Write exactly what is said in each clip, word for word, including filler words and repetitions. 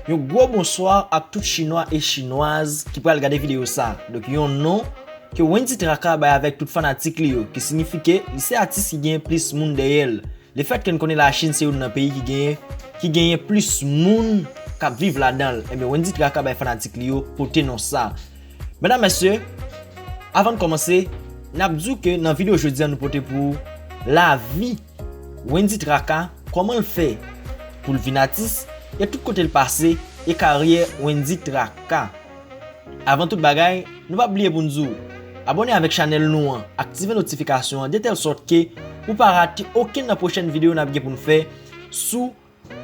Yon gwo bonswa ak tout chinwa e chinwaz ki pral gade videyo sa. Donk yon non ke Wendy Traka bay avèk tout fanatik li yo, ki siyifi ke li se atis ki gen plis moun dèyè l. Lefètke n konnen Lachin se youn nan peyi ki genyen ki genyen plis moun k ap viv ladan l, ebyen Wendy Traka bay fanatik li yo pote non sa. Medam, mesye, avan n kòmanse, n ap di w ke nan videyo jodi a nou pote pou ou lavi Wendy Traka, kòman l fè pou l vin atis, e tout kote l pase, e karyè Wendy Traka. Avan tout bagay, nou p ap bliye pou n di w abòne avèk chanèl nou an, aktive notifikasyon an, de tèl sòt ke ou pa rate okenn nan pwochèn videyo n ap gen pou n fè sou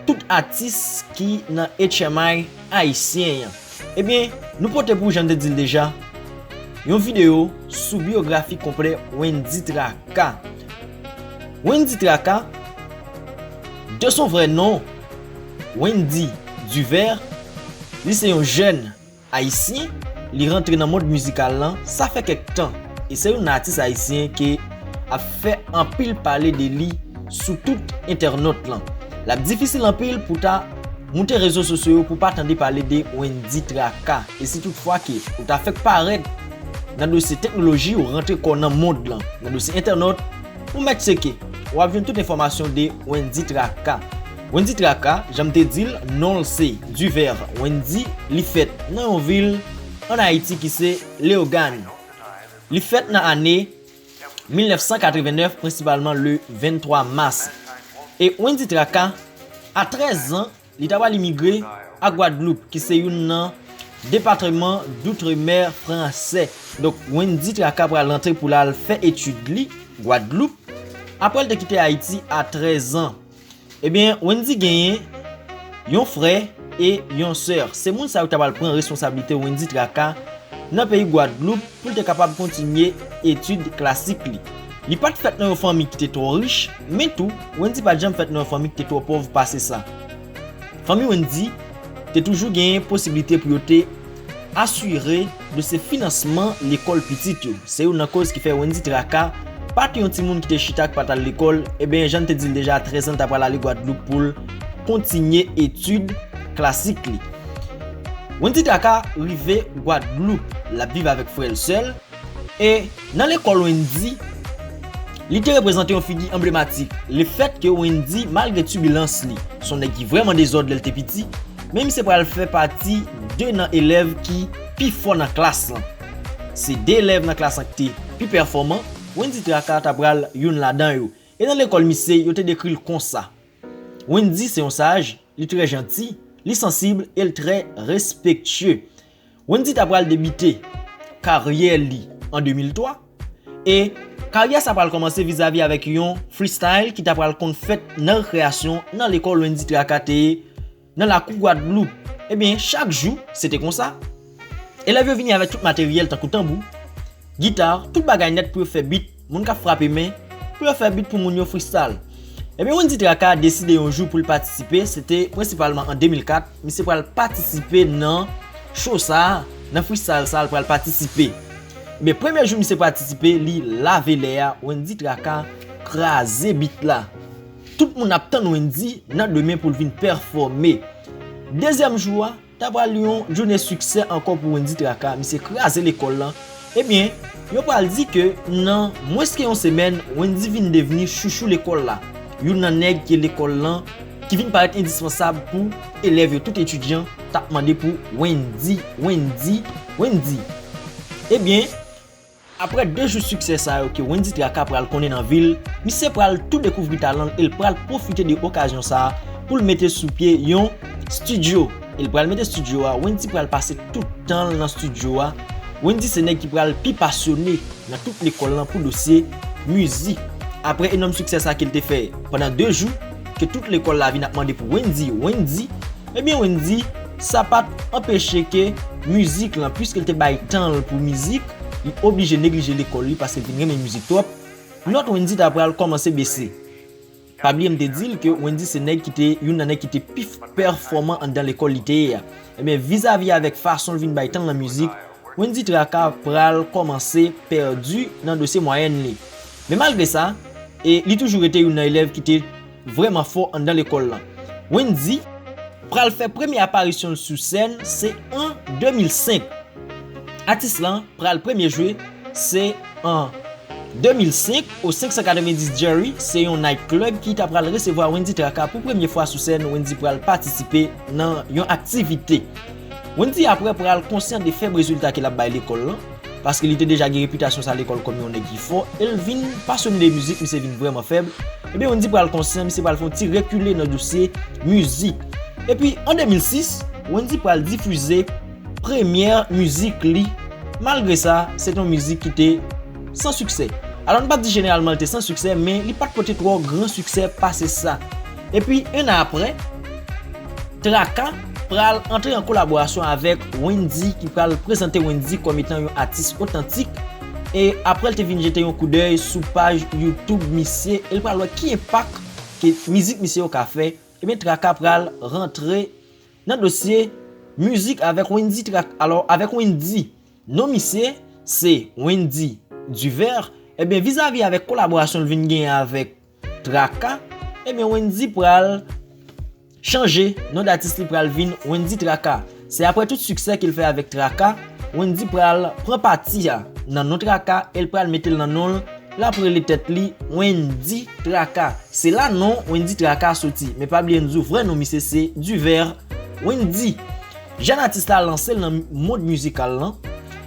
tout atis ki nan H M I ayisyen an. Ebyen, nou pote pou ou, jan n te di l deja, yon videyo sou biyografi konplè Wendy Traka. Wendy Traka, de son vrai nom, Wendy Duvert, li se yon jèn ayisyen, li rantre nan mond mizikal lan, sa fè kèk tan, e se youn nan atis ayisyen ke ap fè anpil pale de li sou tout entènòt lan. L ap difisil anpil pou ta moute rezo sosyo yo pou pa tande pale de Wendy Traka. E si tout fwa ke ou ta fèk parèt nan dosye teknoloji, ou rantre kò w nan mond lan, nan dosye entènòt, ou mèt tcheke, w ap jwenn tout enfòmasyon de Wendy Traka. Wendy Traka, jan m te di l, non l se Duvert Wendy, li fèt nan yon vil ann Ayiti ki se Leyogàn. Li fèt nan ane mil nèf san katreven nèf, prensipalman le venntwa mas. E Wendy Traka, a trèz an, li ta pral imigre a Gwadloup, ki se youn nan depatman d'outre-mer fransè. Donk, Wendy Traka pral rantre pou l al fè etid li Gwadloup, apre l te kite Ayiti a trèz an. Ebyen, Wendy genyen yon frè e yon sè. Se moun sa yo ki ta pral pran responsablite Wendy Traka nan peyi Gwadloup pou l te kapab kontinye etid klasik li. Li pa t fèt nan yon fanmi ki te twò rich, men tou, Wendy pa t janm fèt nan yon fanmi ki te twò pòv pase sa. Fanmi Wendy te toujou genyen posiblite pou yo te asire dosye finansman lekòl pitit yo. Se youn nan koz ki fè Wendy Traka pa t yon timoun ki te chita, ki pa t al lekòl. Ebyen, jan n te di l deja, a trèz an, l ta pral ale Gwadloup pou l kontinye etid klasik li. Wendy Traka rive Gwadloup, l ap viv avèk frè l, sè l, e nan lekòl Wendy, li te reprezante yon figi anblematik. Lefètke Wendy, malgre tibilans li, se yon nèg ki vrèman dezòd lè l te piti, men misye pral fè pati de nan elèv ki pi fò nan klas lan. Se de elèv nan klas lan ki te pi pèfòman, Wendy Traka ta pral youn ladan yo. E nan lekòl misye, yo te dekri l konsa: Wendy se yon saj, li trè janti, li sansib e l trè respektye. Wendy ta pral debite karyè li an de mil twa, e karyè sa pral kòmanse vizavi avèk yon freestyle ki ta pral konn fèt nan rekreyasyon nan lekòl Wendy Traka te ye nan lakou Gwadloup. Ebyen, chak jou, se te konsa. Elèv yo vini avèk tout materyèl tankou tanbou, gita, tout bagay nèt pou yo fè beat, moun k ap frape men, pou yo fè beat pou moun yo freestyle. Ebyen, Wendy Traka deside yon jou pou l patisipe, se te prensipalman an de mil kat, misye pral patisipe nan show sa a, nan freestyle sa a, l pral patisipe. Ebyen, premye jou misye patisipe, li lave lè a, Wendy Traka kraze beat la. Tout moun ap tann Wendy nan demen pou l vin pèfòme. Dezyèm jou a, ta pral yon jounen siksè ankò pou Wendy Traka, misye kraze lekòl lan. Ebyen, yo pral di ke nan mwens ke yon semèn, Wendy vin devni chouchou lekòl la. Youn nan nèg ke lekòl lan, ki vin parèt endispansab pou elèv yo, tout etidyan t ap mande pou Wendy, Wendy, Wendy. Ebyen, apre de jou siksè sa yo ke Wendy Traka pral konnen nan vi l, misye pral tou dekouvri talan l e l pral pwofite de okazyon sa a pou l mete sou pye yon estidyo. E l pral mete estidyo a, Wendy pral pase tout tan l nan estidyo a. Wendy se nèg ki pral pi pasyone nan tout lekòl lan pou dosye mizik. Apre enòm siksè sa ke l te fè pandan de jou, ke tout lekòl la vin ap mande pou Wendy, Wendy, ebyen, Wendy, sa pa t anpeche ke mizik lan, piske l te bay tan l pou mizik, li oblije neglije lekòl li paske l vin renmen mizik twòp. Nòt Wendy ta pral kòmanse bese. Pa bliye m te di l ke Wendy se nèg ki te, youn nan nèg ki te pi pèfòman anndan lekòl li te ye a. Ebyen, vizavi avèk fason l vin bay tan l nan mizik, Wendy Traka pral kòmanse pèdi nan dosye mwayèn li. Men malgre sa, e li toujou rete youn nan elèv ki te vrèman fò anndan lekòl lan. Wendy, pral fè premye aparisyon l sou sèn, se an de mil senk. Atis lan pral premye jwe, se an de mil senk, o senk san katrevendis Jerry, se yon night club ki ta pral resevwa Wendy Traka pou premye fwa sou sèn. Wendy pral patisipe nan yon aktivite. Wendy apre pral konsyan de fèb rezilta ke l ap bay lekòl lan, paske li te deja gen repitasyon sa lekòl kòm yon nèg ki fò, e l vin pasyone de mizik, misye vin vrèman fèb. Ebyen, Wendy pral konsyan, misye pral fè yon ti rekile nan dosye mizik. Epi, an de mil sis, Wendy pral difize premyè mizik li. Malgre sa, se te yon mizik ki te san siksè. Alò, n p ap di jeneralman l te san siksè, men li pa t pote twò gran siksè pase sa. Epi, en an apre, Traka pral antre an kolaborasyon avèk Wendy, ki pral prezante Wendy kòm etan yon atis otantik. E apre l te vin jete yon koudèy sou paj YouTube misye, e l pral wè ki enpak ke mizik misye yo ka fè. Ebyen, Traka pral rantre nan dosye mizik avèk Wendy Traka. Alò, avèk Wendy, non misye se Wendy Duvert. Ebyen, vizavi avèk kolaborasyon l vin genyen avèk Traka, ebyen, Wendy pral chanje non d atis li, pral vin Wendy Traka. Se apre tout siksè ke l fè avèk Traka, Wendy pral pran pati a nan non Traka e l pral mete l nan non l, l ap rele tèt li Wendy Traka. Se la non Wendy Traka soti, men pa bliye n di w vrè non misye se Duvert Wendy. Jèn atis la lanse l nan mond mizikal lan.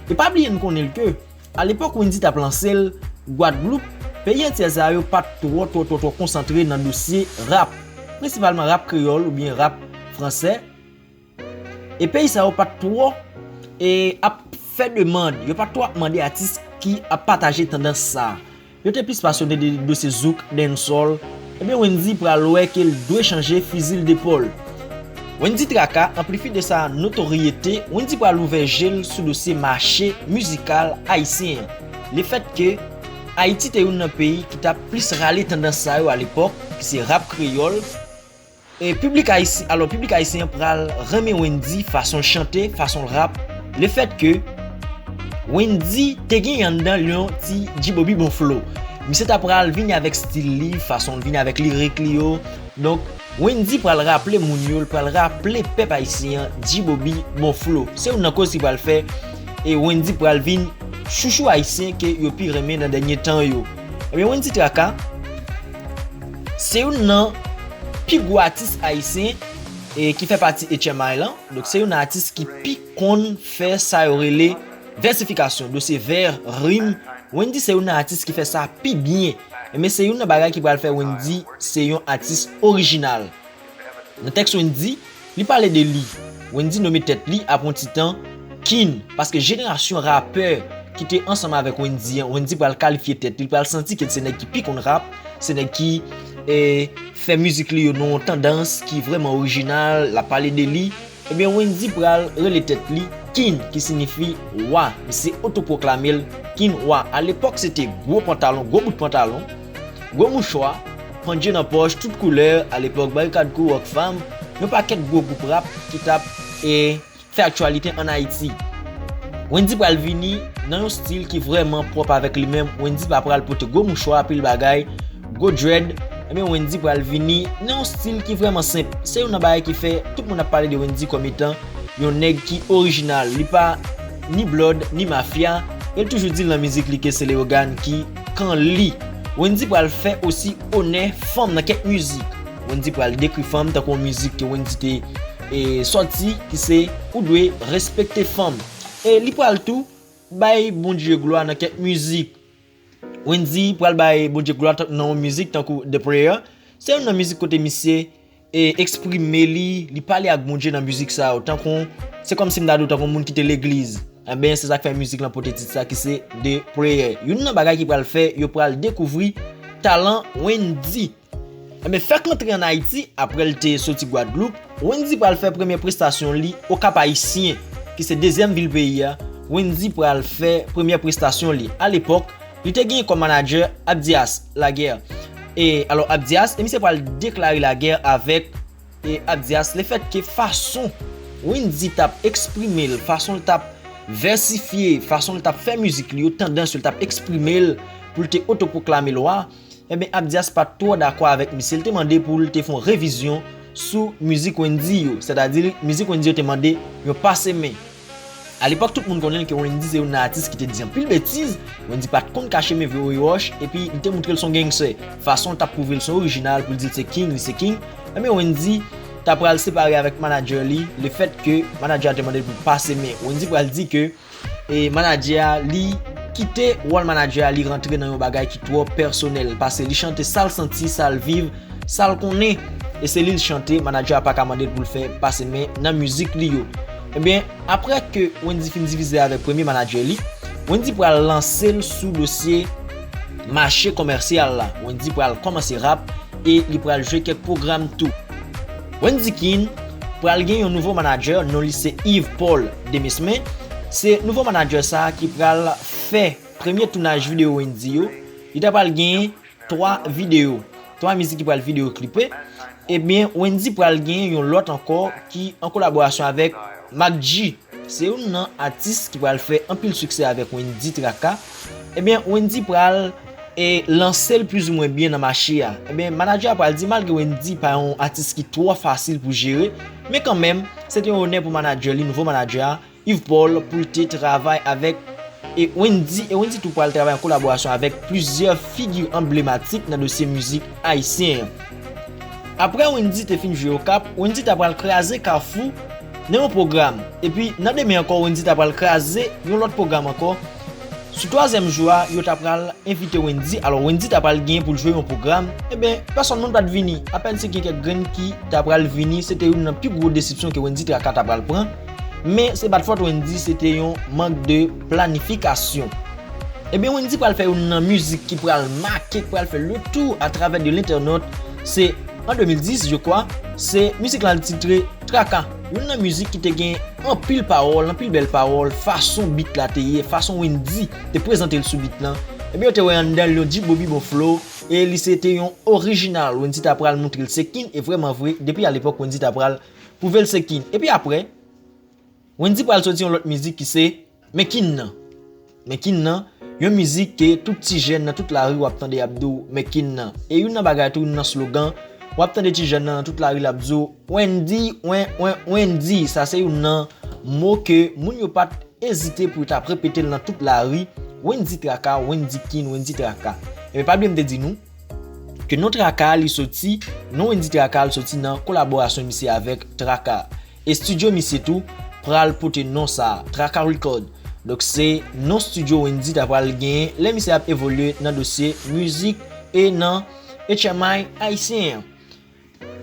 E pa bliye n konnen l ke alepòk Wendy t ap lanse l, Gwadloup, peyi Antiyè sa yo pa t twò, twò, twò, twò konsantre nan dosye rap, prensipalman rap kreyòl oubyen rap fransè. E peyi sa yo pa t twò, e, ap fè demann, yo pa t twò ap mande atis ki ap pataje tandans sa. Yo te plis pasyone de dosye zouk, dancehall. Ebyen, Wendy pral wè ke l dwe chanje fizi l de pòl. Wendy Traka anplifye de sa notoryete, Wendy pral ouvè je l sou dosye mache mizikal ayisyen an. Lefèt ke Ayiti te youn nan peyi ki t ap plis rale tandans sa yo alepòk, ki se rap kreyòl. E piblik ayisyen, alò, piblik ayisyen an pral renmen Wendy, fason l chante, fason l rap, lefèt ke Wendy te gen anndan l yon ti G-Bobby bon flow. Misye ta pral vini avèk stil li, fason l vini avèk lirik li yo. Donk, Wendy pral raple moun yo, l pral raple pèp ayisyen an G-Bobby bon flow. Se youn nan koz ki pral fè e Wendy pral vin chouchou ayisyen ke yo pi renmen nan dènye tan yo. Ebyen, Wendy Traka se youn nan pi gwo atis ayisyen e ki fè pati H M I lan. Donk, se youn nan atis ki pi konn fè sa yo rele vèsifikasyon, dosye vè, rim. Wendy se youn nan atis ki fè sa pi byen. Ebyen, se youn nan bagay ki pral fè Wendy se yon atis orijinal. Nan tèks Wendy, li pale de li. Wendy nome tèt li apre yon ti tan King, paske jenerasyon rapè ki te ansanm avèk Wendy an, Wendy pral kalifye tèt li, li pral santi ke l se nèg ki pi konn rap, se nèg ki, e, fè mizik li yo nan yon tandans ki vrèman orijinal, l ap pale de li. Ebyen, Wendy pral rele tèt li King, ki siyifi wa. Misye otopwoklame l King wa. Alepòk, se te gwo pantalon, gwo bout pantalon, gwo mouchwa, pandje nan pòch, tout koulè, alepòk, Barikad Crew, Rockfam, yon pakèt gwo gwoup rap ki t ap, e, fè aktyalite ann Ayiti. Wendy pral vini nan yon stil ki vrèman pwòp avèk li menm. Wendy pa pral pote gwo mouchwa, pil bagay, gwo dread. Ebyen, Wendy pral vini nan yon stil ki vrèman senp. Se youn nan bagay ki fè tout moun ap pale de Wendy kòm etan yon nèg ki orijinal. Li pa ni blood, ni mafya. E l toujou di l nan mizik li ke se Leyogàn ki kan li. Wendy pral fè osi onè fanm nan kèk mizik. Wendy pral dekri fanm tankou yon mizik ke Wendy te, e, sòti, ki se ou dwe respekte fanm. E li pral tou bay Bondye glwa nan kèk mizik. Wendy pral bay Bondye glwa tan-, nan yon mizik tankou The Prayer. Se youn nan mizik kote misye, e, eksprime li, li pale ak Bondye nan mizik sa yo. Tankou, se kòmsi m ta di w tankou moun ki te legliz. Enben, se sa k fè mizik lan pote tit sa ki se The Prayer. Youn nan bagay ki pral fè yo pral dekouvri talan Wendy. Enben, fèk antre ann Ayiti, apre l te soti Gwadloup, Wendy pral fè premyè prestasyon li Okap Ayisyen, ki se dezyèm vil peyi a. Wendy pral fè premyè prestasyon li. Alepòk, li te genyen kòm manadjè Abdias Laguerre. E, alò, Abdias, e misye pral deklare lagè avèk, e, Abdias, lefèt ke fason Wendy t ap eksprime l, fason l t ap vèsifye, fason l t ap fè mizik li yo, tandans yo, l t ap eksprime l pou l te otopwoklame l wa, enben, Abdias pa t twò dakò avèk misye. L te mande pou l te fè yon revizyon sou mizik Wendyy yo. Sètadi, mizik Wendyy yo te mande yon pase men. Alepòk, tout moun konnen ke Wendyy se youn nan atis ki te di anpil betiz. Wendyy pa t konn kache men vre wòch, epi li te montre l se yon gangster. Fason l t ap pwouve l se yon orijinal, pou l di l se king, li se king. Ebyen, Wendyy ta pral separe avèk manadjè li, lefèt ke manadjè a te mande l pou l pase men. Wendyy pral di ke e manadjè a, li kite wòl manadjè a, li rantre nan yon bagay ki twò pèsonèl, paske li chante sa l santi, sa l viv, sa l konnen, e se li l chante, manadjè a pa ka mande l pou l fè pase men nan mizik li yo. Ebyen, apre ke Wendyy fin divize avèk premye manadjè li, Wendyy pral lanse l sou dosye mache kòmèsyal la. Wendyy pral kòmanse rap e li pral jwe kèk pwogram tou. Wendyy King pral gen yon nouvo manadjè, non li se Yves Paul Demesmin. Se nouvo manadjè sa a ki pral fè premye tounaj videyo Wendyy yo. Li ta pral gen twa videyo, twa mizik ki pral videyo klipe. Ebyen, Wendyy pral gen yon lòt ankò ki an kolaborasyon avèk Mac G. Se youn nan atis ki pral fè anpil siksè avèk Wendyy Traka. Ebyen, Wendyy pral e lanse l plizoumwen byen nan mache a. Ebyen, manadjè a pral di, malgre Wendyy pa yon atis ki twò fasil pou jere, men kanmenm, se te yon onè pou manadjè li, nouvo manadjè a, Yves Paul, pou l te travay avèk e Wendyy, e Wendyy tou pral travay an kolaborasyon avèk plizyè figi anblematik nan dosye mizik ayisyen an. Apre Wendyy te fin jwe Okap, Wendyy ta pral kraze Kafou nan yon pwogram. Epi nan demen ankò, Wendyy ta pral kraze yon lòt pwogram ankò. Sou twazyèm jou a, yo ta pral envite Wendyy. Alò, Wendyy ta pral gen pou l jwe yon pwogram. Ebyen, pèsonn moun pa t vini. Apèn se gen kèk grenn ki ta pral vini. Se te youn nan pi gwo desepsyon ke Wendyy Traka ta pral pran. Men se pa t fòt Wendyy, se te yon mank de planifikasyon. Ebyen, Wendyy pral fè youn nan mizik ki pral make, ki pral fè le tour atravè de lentènot. Se an de mil dis, je kwa, se mizik la titre Traka. Youn nan mizik ki te gen anpil pawòl, anpil bèl pawòl, fason bit la te ye, fason Wendyy te prezante l sou bit lan. Ebyen, yo te wè anndan l yon djibobi bon flow, e li se te yon orijinal. Wendyy ta pral montre l se king, e vrèman vre, depi alepòk, Wendyy ta pral pwouve l se king. Epi apre, Wendyy pral soti yon lòt mizik ki se Men kin nan. Men kin nan, yon mizik ke tout ti jèn nan tout lari w ap tande y ap di w, men kin nan. E youn nan bagay tou, youn nan slogan, w ap tande ti jèn nan nan tout lari l ap di w, Wendyy, wen, wen, Wendyy. Sa se youn nan mo ke moun yo pa t ezite pou yo t ap repete l nan tout lari, Wendyy Traka, Wendyy King, Wendyy Traka. Ebyen, pa bliye m te di nou, ke non Traka li soti, non Wendyy Traka l soti nan kolaborasyon misye avèk Traka. E estidyo misye tou pral pote non sa a, Traka Record. Donk se non estidyo Wendyy ta pral genyen lè misye ap evolye nan dosye mizik e nan H M I ayisyen an.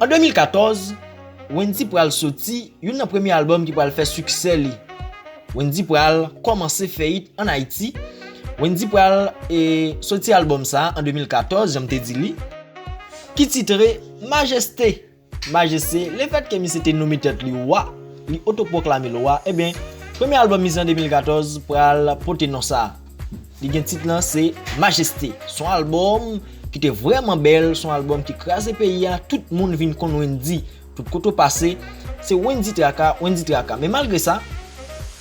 An de mil katòz, Wendyy pral soti youn nan premye albòm ki pral fè siksè li. Wendyy pral kòmanse fè hit ann Ayiti. Wendyy pral e, soti albòm sa a an de mil katòz, jan m te di li, ki titre Majeste. Majeste, lefètke misye te nonmen tèt li wa, li otopwoklame l wa, ebyen, premye albòm misye an de mil katòz pral pote non sa a. Li gen tit lan se Majeste. Se yon albòm ki te vrèman bèl, se yon albòm ki kraze peyi a, tout moun vin konn Wendyy. Tout kote w pase, se Wendyy Traka, Wendyy Traka. Men malgre sa,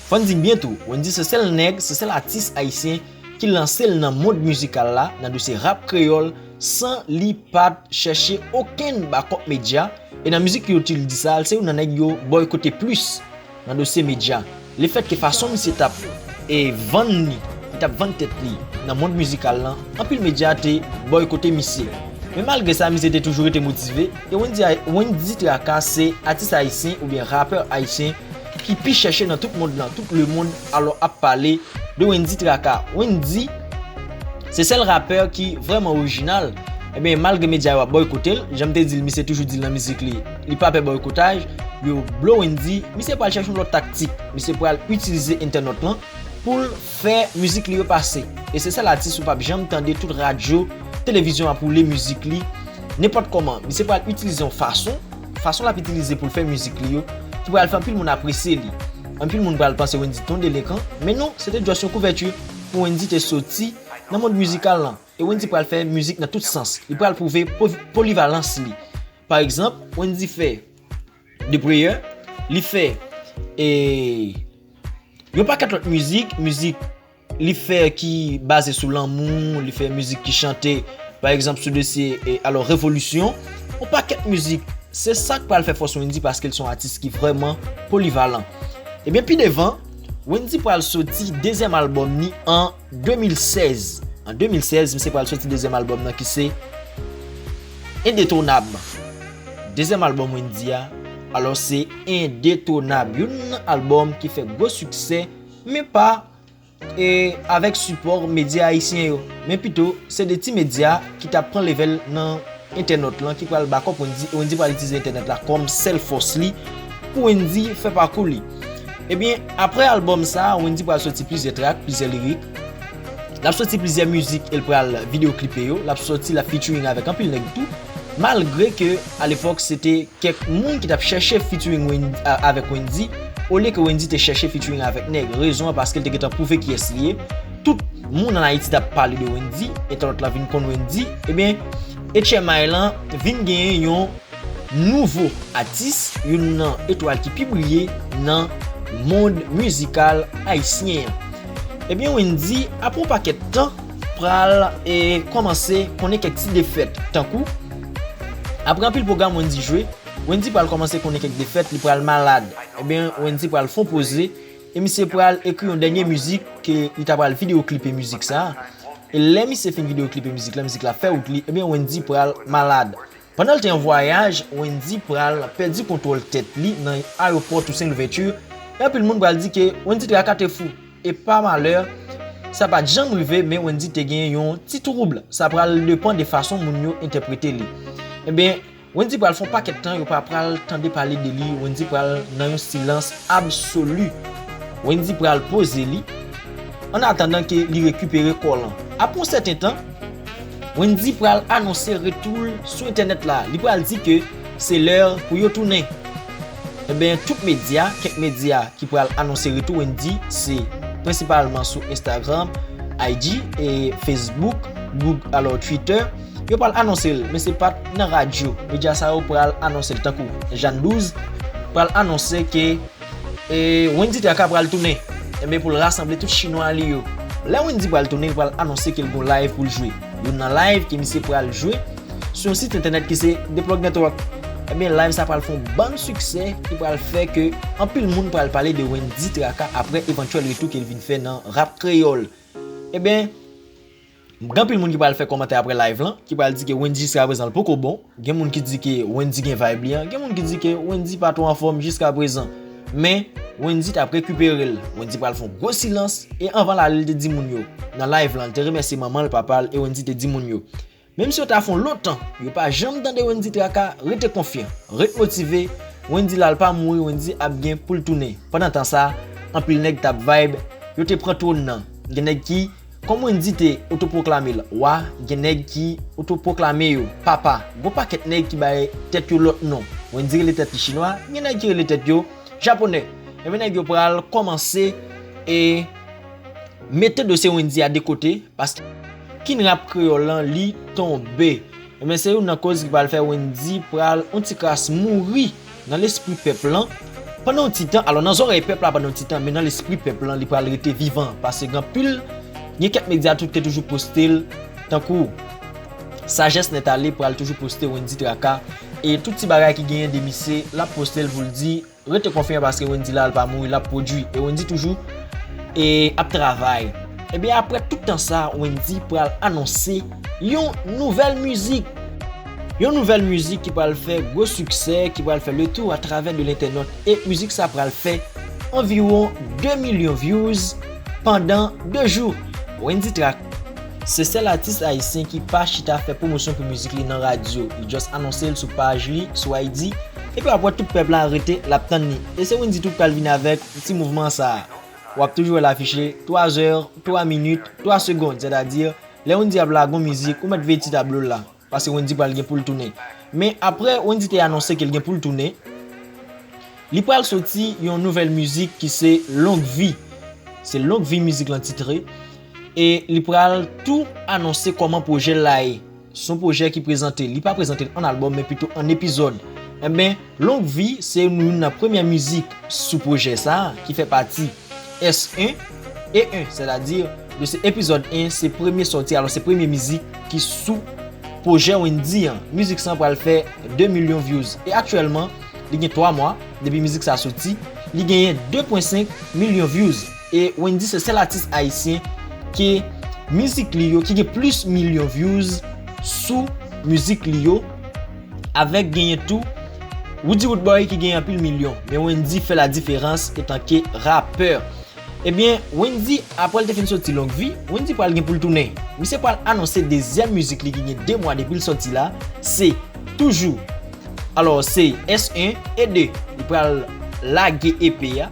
fò n di byen tou, Wendyy se sèl nèg, se sèl atis ayisyen ki lanse l nan mond mizikal la, nan dosye rap kreyòl, san li pa t chèche okenn bakòp medya. E nan mizik yo tou li di sa, l se youn nan nèg yo bòykote plis nan dosye medya. Lefètke fason misye t ap e vann li, li t ap vann tèt li nan mond mizikal lan, anpil medya te bòykote misye. Men malgre sa, misye te toujou rete motive, e Wendyy, Wendyy Traka se atis ayisyen oubyen rapè ayisyen ki pi chèche nan tout mond lan, tout lemonn alò ap pale de Wendyy Traka. Wendyy se sèl rapè ki vrèman orijinal. Ebyen, malgre medya yo ap bòykote l, jan m te di l, misye toujou di l nan mizik li, li pa pè bòykotaj, yo blow Wendyy, misye pral chèche yon lòt taktik. Misye pral itilize entènot lan pou l fè mizik li yo pase. E se sèl atis ou p ap janm tande tout radyo, televizyon ap woule mizik li nenpòt kòman. Misye pral itilize yon fason, fason l ap itilize pou l fè mizik li yo, ki pral fè anpil moun apresye li. Anpil moun pral panse Wendyy te yon delenkan, men non, se te just yon kouvèti pou Wendyy te soti nan mond mizikal lan. E Wendyy pral fè mizik nan tout sans. Li pral pwouve po-, polivalans li. Pa egzanp, Wendyy fè The Prayer, li fè e, yon pakèt lòt mizik, mizik li fè ki baze sou lanmou, li fè mizik ki chante, pa egzanp, sou dosye, e, alò, revolisyon, yon pakèt mizik Se sa k pral fè fòs Wendyy, paske l se yon atis ki vrèman polivalan. Ebyen, pi devan, Wendyy pral soti dezyèm albòm ni an de mil sèz. An de mil sèz, misye pral soti dezyèm albòm nan ki se Endetonab. Dezyèm albòm Wendyy a, alò se Endetonab. Youn nan albòm ki fè gwo siksè, men pa e avèk sipò medya ayisyen yo. Men pito, se de ti medya ki t ap pran level nan entènot lan ki pral bakòp Wendyy, e Wendyy pral itilize entènot la kòm sèl fòs li pou Wendyy fè pakou li. Ebyen, apre albòm sa, Wendyy pral soti plizyè track, plizyè lirik. L ap soti plizyè mizik e l pral videyo klipe yo. L ap soti, l ap featuring avèk anpil nèg tou. Malgre ke, alepòk, se te kèk moun ki t ap chèche featuring Wen-, a-, avèk Wendyy, olye ke Wendyy te chèche featuring avèk nèg. Rezon an paske l te gentan pwouve kiyès li ye. Tout moun ann Ayiti t ap pale de Wendyy, entènot lan vin konn Wendyy. Ebyen, H M I lan vin genyen yon nouvo atis, youn nan etwal ki pi briye nan mond mizikal ayisyen an. Ebyen, Wendyy, apre yon pakèt tan, pral, e, kòmanse konnen kèk ti defèt, tankou, apre anpil pwogram Wendyy jwe, Wendyy pral kòmanse konnen kèk defèt, li pral malad. Ebyen, Wendyy pral fè yon poze, e misye pral ekri yon dènye mizik ke li ta pral videyo klipe mizik sa. E lè misye fin videyo klipe mizik la, mizik la fè wout li, ebyen, Wendyy pral malad. Pandan l te an vwayaj, Wendyy pral pèdi kontwòl tèt li nan ayewopò Toussaint Louverture, e anpil moun pral di ke Wendyy Traka te fou. E pa malè, sa pa t janm rive, men Wendyy te gen yon ti twoub. Sa pral depann de fason moun yo entèprete li. Ebyen, Wendyy pral fè yon pakèt tan, yo pa pral tande pale de li, Wendyy pral nan yon silans absoli. Wendyy pral poze li, an atandan ke li rekipere kò l lan. Apre yon sèten tan, Wendyy pral anonse retou l sou entènèt la. Li pral di ke se lè pou yo tounen. Ebyen, tout medya, kèk medya ki pral anonse retou Wendyy, se prensipalman sou Instagram, I G e Facebook, Goog, alò Twitter. Yo pral anonse l, men se pa t nan radyo. Medya sa yo pral anonse l, tankou Jeanne Douze pral anonse ke e Wendyy Traka pral tounen. Ebyen, pou l rasanble tout chinwa li yo. Lè Wendyy pral tounen, li pral anonse ke l gon live pou l jwe. Youn nan live ke misye pral jwe sou yon sit entènèt ki se The Plug Network. Ebyen, live sa pral fè yon bann siksè ki pral fè ke anpil moun pral pale de Wendyy Traka apre evantyèl retou ke l vin fè nan rap kreyòl. Ebyen, gen anpil moun ki pral fè kòmantè apre live lan, ki pral di ke Wendyy jiskaprezan l poko bon. Gen moun ki di ke Wendyy gen vibe li an. Gen moun ki di ke Wendyy pa twò anfòm jiskaprezan. Men, Wendyy t ap rekipere l. Wendyy pral fè yon gwo silans. E anvan l ale, l te di moun yo, nan live lan, l te remèsye manman l, papa l, e Wendyy te di moun yo, menm si yo ta fè yon lontan yo pa janm tande Wendyy Traka, rete konfyan, ret motive. Wendyy la, l pa mouri, Wendyy ap gen pou l tounen. Pandan tan sa, anpil nèg t ap vibe, yo te pran twòn nan. Gen nèg ki, kòm Wendyy te otopwoklame l wa, gen nèg ki otopwoklame yo papa. Gon pakèt nèg ki bay tèt yo lòt non. Wendyy rele tèt li chinwa, gen nèg ki rele tèt yo japonè. Ebyen, nèg yo pral kòmanse e mete dosye Wendyy a de kote, paske king rap kreyòl lan, li tonbe. Ebyen, se youn nan koz ki pral fè Wendyy pral yon ti kras mouri nan lespri pèp lan pandan yon ti tan. Alò, nan zòrèy pèp la pandan yon ti tan, men nan lespri pèp lan, li pral rete vivan. Paske gen anpil, gen kèk medya tou ki te toujou poste l, tankou Sajès Nèt Ale pral toujou poste Wendyy Traka. E tout ti bagay ki genyen de misye, l ap poste l pou l di, rete konfyan paske Wendyy la, l pa mouri, l ap pwodui. E Wendyy toujou e ap travay. Ebyen, apre tout tan sa, Wendyy pral anonse yon nouvèl mizik. Yon nouvèl mizik ki pral fè gwo siksè, ki pral fè le tour atravè de lentènot. E mizik sa pral fè anviwon de milyon views pandan de jou. Wendyy Traka se sèl atis ayisyen ki pa chita fè pwomosyon pou mizik li nan radyo. Li just anonse l sou paj li, sou I G, epi w ap wè tout pèp la rete, l ap tann li. E se Wendyy tou k pral vin avèk ti mouvman sa a. W ap toujou wè l afiche twa zè, twa minit, twa segonn, sètadi lè Wendyy ap lage yon mizik, ou mèt veye ti tablo l la, paske Wendyy pral gen pou l tounen. Men apre Wendyy te anonse ke l gen pou l tounen, li pral soti yon nouvèl mizik ki se Longue Vie. Se Longue Vie mizik lan titre. E li pral tou anonse kòman pwojè l la ye. Se yon pwojè ki prezante, li pa prezante l an albòm, men pito an epizòd. Enben, Longue Vie se youn nan premyè mizik sou pwojè sa a, ki fè pati S en e en, sètadi de se epizòd en, se premye sòti, alò se premye mizik ki sou pwojè Wendyy an. Mizik sa pral fè de milyon views. E aktyèlman, li gen twa mwa depi mizik sa soti, li genyen de pwen senk milyon views. E Wendyy se sèl atis ayisyen ke mizik li yo, ki gen plis milyon views sou mizik li yo, avèk genyen tou Roody Roodboy ki genyen anpil milyon. Men Wendyy fè la diferans etanke rapè. Ebyen, Wendyy, apre l te fin soti Longue Vie, Wendyy pral gen pou l tounen. Misye pral anonse dezyèm mizik li ki gen de mwa depi l sòti la, se Toujours. Alò, se S en e de. Li pral lage E P a.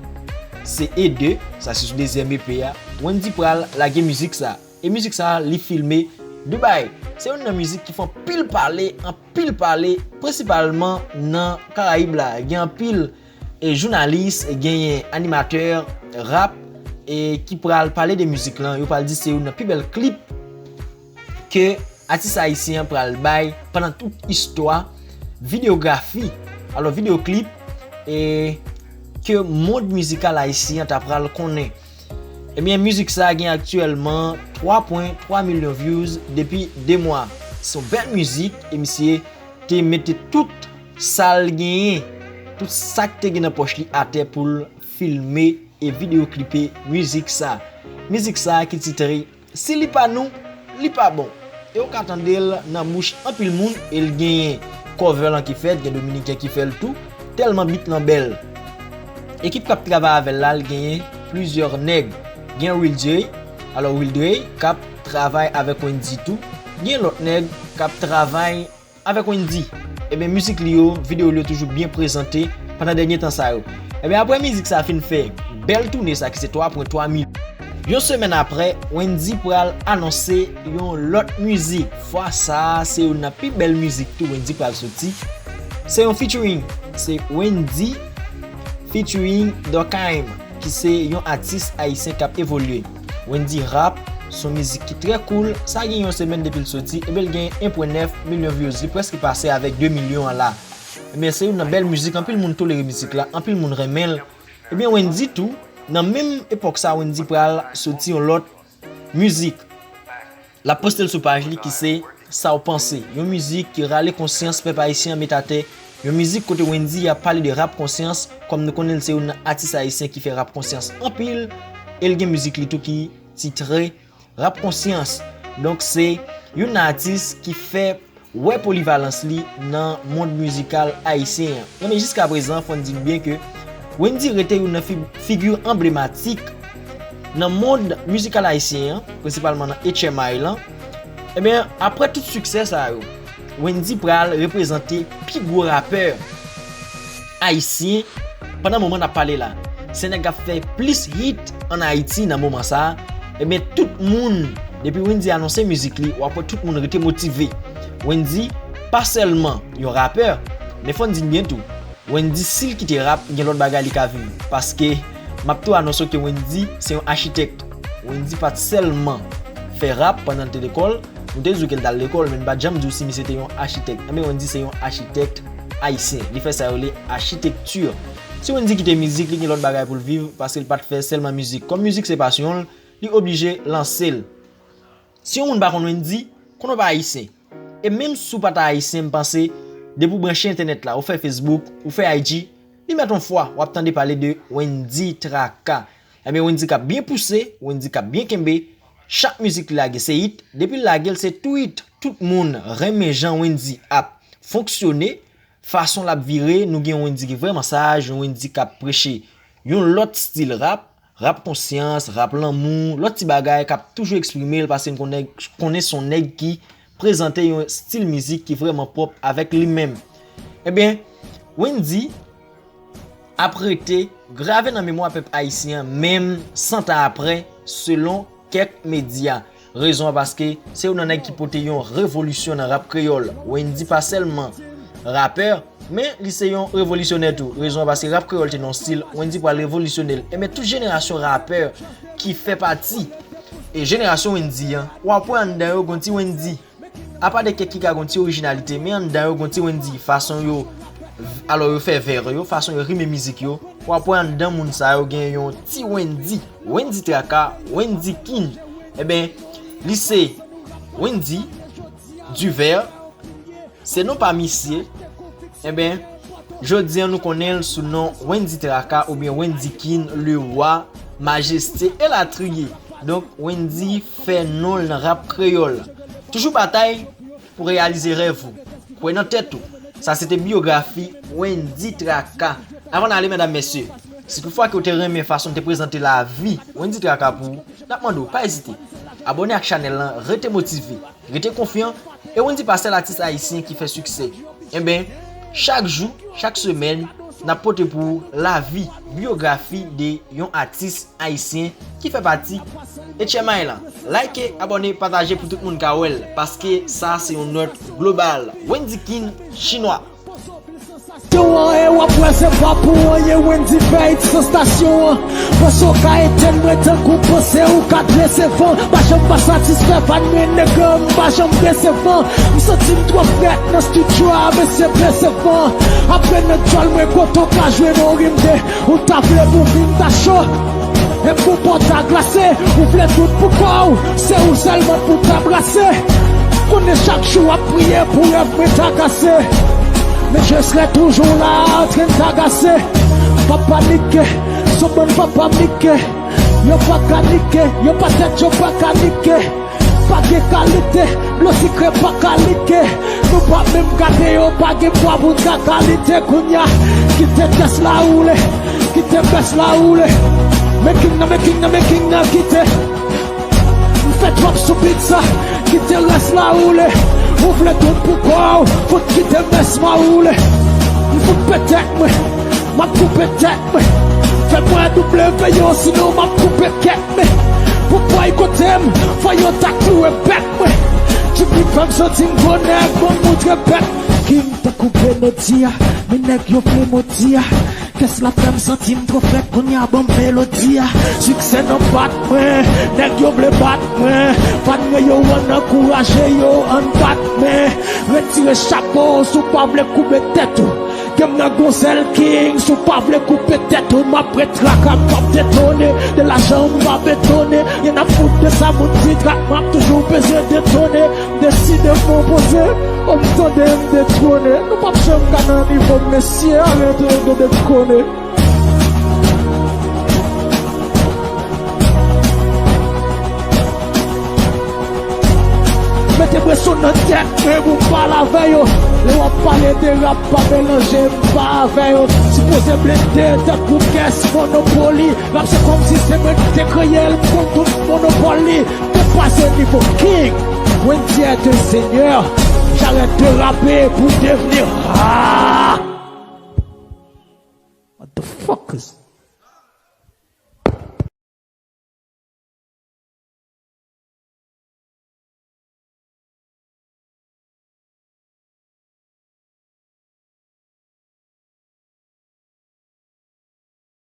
Se e de, sa se sou dezyèm E P a. Wendyy pral lage mizik sa. E mizik sa, li filme Dubai. Se youn nan mizik ki fè anpil pale, anpil pale, prensipalman nan Karayib la. Gen anpil e jounalis, genyen animatè rap e ki pral pale de mizik lan. Yo pral di se youn nan pi bèl klip ke atis ayisyen an pral bay pandan tout istwa videyografi, alò videyoklip, e ke mond mizikal ayisyen an ta pral konnen. Ebyen, mizik sa gen aktyèlman twa pwen twa milyon views depi de mwa. Se yon bèl mizik e misye te mete tout sa l genyen, tout sa k te gen nan pòch li atè pou l filme e videoklipe mizik sa. Mizik sa ki titre Si li pa nou, li pa bon. E w ka tande l nan bouch anpil moun e l genyen cover lan ki fèt, gen dominiken ki fè l tou, tèlman beat lan bèl. Ekip k ap travay avè l la, l genyen plizyè nèg. Gen Will Dre, alò Will Dre k ap travay avèk Wendyy tou. Gen lòt nèg k ap travay avèk Wendyy. Ebyen, mizik li yo, videyo li yo toujou byen prezante pandan dènye tan sa yo. Ebyen, apre mizik sa fin fè bèl toune sa ki se twa pwen twa milyon. Yon semèn apre, Wendyy pral anonse yon lòt mizik. Fwa sa a, se youn nan pi bèl mizik tou Wendyy pral soti. Se yon featuring. Se Wendyy featuring Durkheim, ki se yon atis ayisyen k ap evolye. Wendyy rap, se yon mizik ki trè cool. Sa gen yon semèn depi l soti, ebyen l gen en pwen nèf milyon views. Li prèske pase avèk de milyon an la. Ebyen, se youn nan bèl mizik, anpil moun tolere mizik la, anpil moun renmen l. Ebyen, Wendyy tou, nan menm epòk sa, Wendyy pral soti yon lòt mizik. L ap poste l sou paj li ki se Sa w panse, yon mizik ki rale konsyans pèp ayisyen an met atè, yon mizik kote Wendyy ap pale de rap konsyans, kòm nou konnen l se youn nan atis ayisyen ki fè rap konsyans anpil, e l gen mizik li tou ki titre Rap Konsyans. Donk, se youn nan atis ki fè wè polivalans li nan mond mizikal ayisyen an. Ebyen, jiskaprezan, fò n di n byen ke Wendyy rete youn nan fi-, figi anblematik nan mond mizikal ayisyen an, prensipalman nan H M I lan. Ebyen, apre tout siksè sa yo, Wendyy pral reprezante pi gwo rapè ayisyen pandan moman n ap pale la. Se nèg k ap fè plis hit ann Ayiti nan moman sa a. Ebyen, tout moun, depi Wendyy anonse mizik li, w ap wè tout moun rete motive. Wendyy pa sèlman yon rapè, men fò n di n byen tou, Wendyy, si l kite rap, gen lòt bagay li ka viv. Paske, m ap tou anonse w ke Wendyy se yon achitèk. Wendyy pa t sèlman fè rap pandan l te lekòl. Nou te di w ke l t al lekòl, men n pa t janm di w si misye te yon achitèk. Ebyen, Wendyy se yon achitèk ayisyen. Li fè sa yo rele achitekti. Si Wendyy kite mizik, li gen lòt bagay pou l viv, paske l pa t fè sèlman mizik. Kòm mizik se pasyon l, li oblije lanse l. Si yon moun pa konn Wendyy, konnen w pa ayisyen. E menm si w pa ta ayisyen, m panse, depi w branche entènèt la, ou fè Facebook, ou fè I G, li mèt on fwa, w ap tande pale de Wendyy Traka. Ebyen, Wendyy k ap byen pouse, Wendyy k ap byen kenbe, chak mizik li lage se hit, depi l lage l se tou hit, tout moun renmen jan Wendyy ap fonksyone, fason l ap vire, nou gen yon Wendyy ki vrèman saj, yon Wendyy k ap preche yon lòt stil rap, rap konsyans, rap lanmou, lòt ti bagay k ap toujou eksprime l paske n konnen, konnen se yon nèg ki prezante yon stil mizik ki vrèman pwòp avèk li menm. Ebyen, Wendyy ap rete grave nan memwa pèp ayisyen an, menm san tan apre, selon kèk medya. Rezon an paske se youn nan nèg ki pote yon revolisyon nan rap kreyòl. Wendyy pa sèlman rapè, men li se yon revolisyonè tou. Rezon an paske rap kreyòl te nan yon stil, Wendyy pral revolisyone l. Ebyen, tout jenerasyon rapè ki fè pati e jenerasyon Wendyy an, w ap wè anndan yo gon ti Wendyy. Apa de kèk ki ka gon ti orijinalite, men anndan yo gon ti Wendyy, fason yo, alò yo fè vè yo, fason yo rime mizik yo, w ap wè anndan moun sa yo gen yon ti Wendyy, Wendyy Traka, Wendyy King. Ebyen, li se Wendyy, Divè, Se non pa misye. Enben, jodi a nou konnen l sou non Wendy Traka oubyen Wendy King, le roi, majeste, elatriye. Donk, Wendy fè non l nan rap kreyòl. Toujou batay pou reyalize rèv ou. Kwè nan tèt ou. Sa se te biyografi Wendy Traka. Avan n ale, medam, mesye, si toutfwa ke w te renmen fason n te prezante lavi Wendy Traka pou ou, n ap mande w, pa ezite. Abòne ak chanèl lan, rete motive, rete konfyan, e Wendy pa sèl atis ayisyen ki fè siksè. Enben, chak jou, chak semèn, n ap pote pou ou lavi, biyografi de yon atis ayisyen ki fè pati H M I lan. Like, abòne, pataje pou tout moun ka wè l, paske sa se yon nòt global. Wendy King Chinwa. Yo an e w ap wè se pa pou anyen Wendy fè it sansasyon an. Panse w ka etenn mwen tankou panse ou ka dresevan. Pa janm pa satisfè fan mwen nèg m pa janm desevan. M santi m twò frèt nan estidyo a mesye Perceval. Apre nan djòl mwen kote w ka jwenn yon rim de. Ou ta vle pou vin ta cho. E pou pòt a glase, ou vle tout pou kò w, se ou sèlman pou ta brase. Konnen chak jou w ap priye pou rèv mwen ta kase. Men je serai toujours là antrenn ta kase. Pa panike, son bann pa panike. Yo pa ka nike, yo pa tèt, yo pa ka nike. Pa gen kalite, dlo sikre pa ka like. Nou pa menm gade yo, pa gen pwa pou n ka kalite kounya. Kite kès la woule, kite bès la woule. Men king nan, men king nan, men king nan kite. M fè twòp sou beat sa, kite rès la woule. Ou vle tout pou kò w, fout kite mès mwen woule. M fout petèt mwen, m ap koupe tèt mwen. Fè mwen W yo, sinon m ap koupe kèt mwen. Pou pway kote m, fò yo ta klouwe bèk mwen. Jimmy fè m santi m gwo nèg, bon moutre bèk. King tankou Benodi a, men nèg yo vle modi a. Kès la fè m santi m twò frèt, kounye a ban m melodi a. Siksè nan bat mwen, nèg yo vle bat mwen. Fan mwen yo ann ankouraje yo, ann bat men. Retire chapo si w pa vle koupe tèt ou. Gen m nan gon sèl king, si w pa vle koupe tèt ou, m ap ret traka, m p ap detone. De lajan m pa betone, y en a fout de sa moun di trak, m ap toujou peze detone. M deside m opoze, o m tande m detwone. Nou p ap janm ka nan nivo m, mesye, arete de dekone. Mete presyon nan tèt mwen pou m pale avè yo. Lè w ap pale de rap, pa melanje m pa avè yo. Sipoze blende tankou kès Monopoly. Rap se kòmsi se mwen ki te kreye l, m konn tout monopòl li. Depase nivo king, Wendy est un seigneur. J'arrête de rapper pour devenir rare. Motherfuckers.